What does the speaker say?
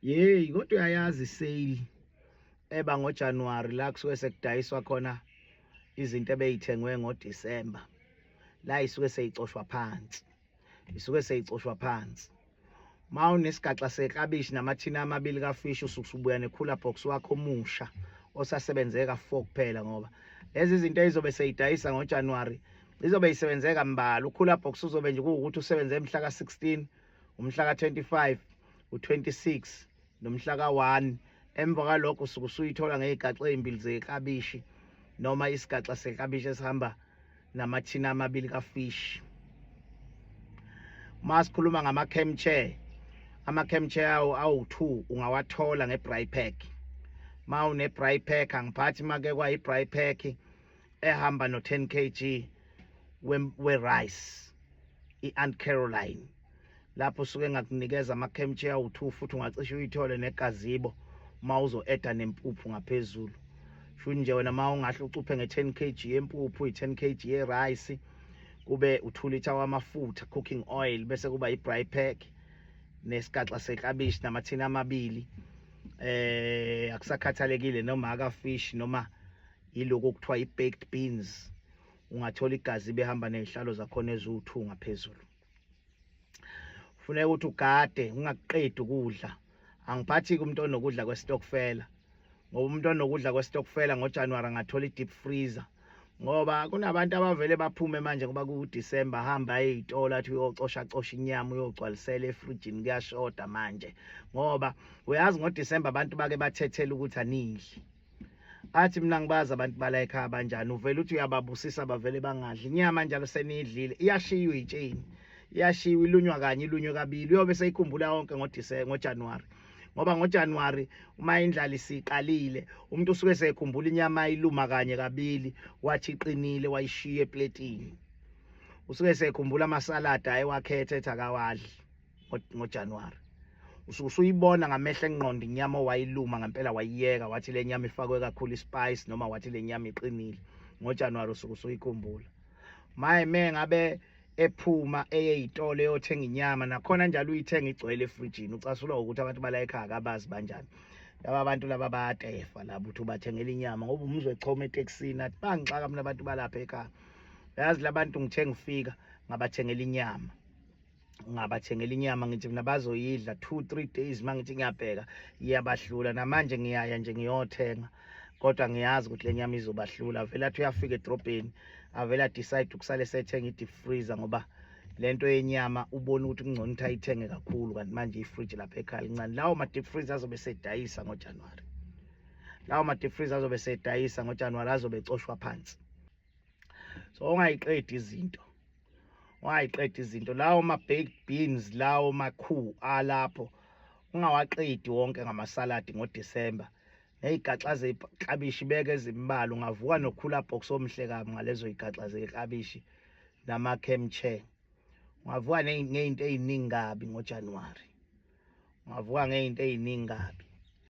Yeyi, kodwa uyayazi isale eba ngoJanuwari la kusuke sekudayiswa khona izinto ebeyithengwe ngoDisemba, la isuke seyicoshwa phansi, isuke seyicoshwa phansi. Uma unesigaxa seklabishi namathini amabili kafishi, usuke usubuya ne-cooler box wakho omusha osasebenze ka-4 kuphela, ngoba lezi zinto ezizobe seyidayisa ngoJanuwari izobe isebenze kambalwa. U-cooler box uzobe nje kuwukuthi usebenze mhla ka-16, umhla ka-25, u-26 nomhla ka-1. Emva kwalokho usuke usuyithola ngey'gaxa ey'mbili zeklabishi noma isigaxa seklabishi esihamba namathini amabili kafish. Uma sikhuluma ngama-cam chair, ama-cam chair awu-2 ungawathola nge-braai pack. Ma une-braai pack, angiphathi make kwayi-braai pack ehamba no-10 kg we-rice, i-Aunt Caroline, lapho usuke ngakunikeza ama-cam chair awu-2, futhi ungacishe uyithole negazebo uma uzo-eda nempuphu ngaphezulu. Shuthi nje wena uma ungahle ucuphe nge-10 kg yempuphu, i-10 kg ye-rice, kube u-2 litre wamafutha, cooking oil, bese kuba i-braai pack nesigaxa seklabishi namathini amabili, akusakhathalekile noma aka fish noma yiloko okuthiwa i-baked beans, ungathola igazi behamba nezihlalo zakhona eziwu-2 ngaphezulu. Funeka ukuthi ugade ungakuqedi ukudla. Angiphathi umuntu onokudla kwestokfela, ngoba umuntu onokudla kwestokfela ngoJanuary angathola i-deep freezer, ngoba kunabantu abavele baphume manje ngoba ku-December, hamba ey'tolo athi uyocosha cosha inyama, uyogcwalisela efrijini, kuyashoda manje. Ngoba uyazi ngoDecember abantu bake bathethela ukuthi anidli, athi mina ngibazi abantu bala ekhaya banjani, uvele uthi uyababusisa bavele bangadli inyama njalo. Seniyidlile, iyashiywa itsheni, iyashiywa, ilunywa kanye, ilunywe kabili, uyobe seyikhumbula yonke ngoDisemba, ngoJanuary. Ngoba ngoJanuary uma indlala isiqalile, umuntu usuke sekhumbula inyama ayiluma kanye kabili, wathi iqinile, wayishiya epletini. Usuke sekhumbula amasalada ayewakhetha ethi akawadli ngoJanuary. Usuke usuyibona ngamehlo engqondo inyama owayiluma ngempela wayiyeka, wathi le nyama ifakwe kakhulu ispice, noma wathi le nyama iqinile. NgoJanuary usuke usuyikhumbula. Maye, me ngabe ephuma eye ey'tolo eyothenga inyama, nakhona njalo uyithenga igcwele efrijini, ucasulwa ukuthi abantu bala ekhaya akabazi banjani laba bantu laba, bayatefa laba, uthi ubathengela inyama ngoba umuzwe echoma etekisini athi bangixaka mina abantu balapha ekhaya. Yazi labantu, ngithe ngifika ngabathengela inyama, ngabathengela inyama, ngithi mina bazoyidla 2 3 days, mangithi ngiyabheka iyabahlula. Namanje ngiyaya nje ngiyothenga, kodwa ngiyazi ukuthi le nyama izobahlula. Vele athi uyafika edrobheni, avele decide ukusale sethenga i-deep freezer, ngoba lento yenyama ubona ukuthi kungcono ukuthi ayithenge kakhulu, kanti manje ifridge lapha ekhaya lincane. Lawo ma-deep freezer azobe sedayisa ngoJanuary, lawo ma-deep freezer azobe sedayisa ngoJanuary, azobe ecoshwa phansi. So ungayiqedi izinto, ungayiqedi izinto. Lawo ma-baked beans, lawo makhu alapho, ungawaqedi wonke ngamasaladi ngoDisemba. Ney'gaxa zeklabishi beke ezimbalwa, ungavuka no-cooler box omhle kabi ngalezo y'gaxa zeklabishi nama-cam chair. Ungavuka ngey'nto ey'ningi kabi ngoJanuwari, ungavuka ngey'nto ey'ningi kabi.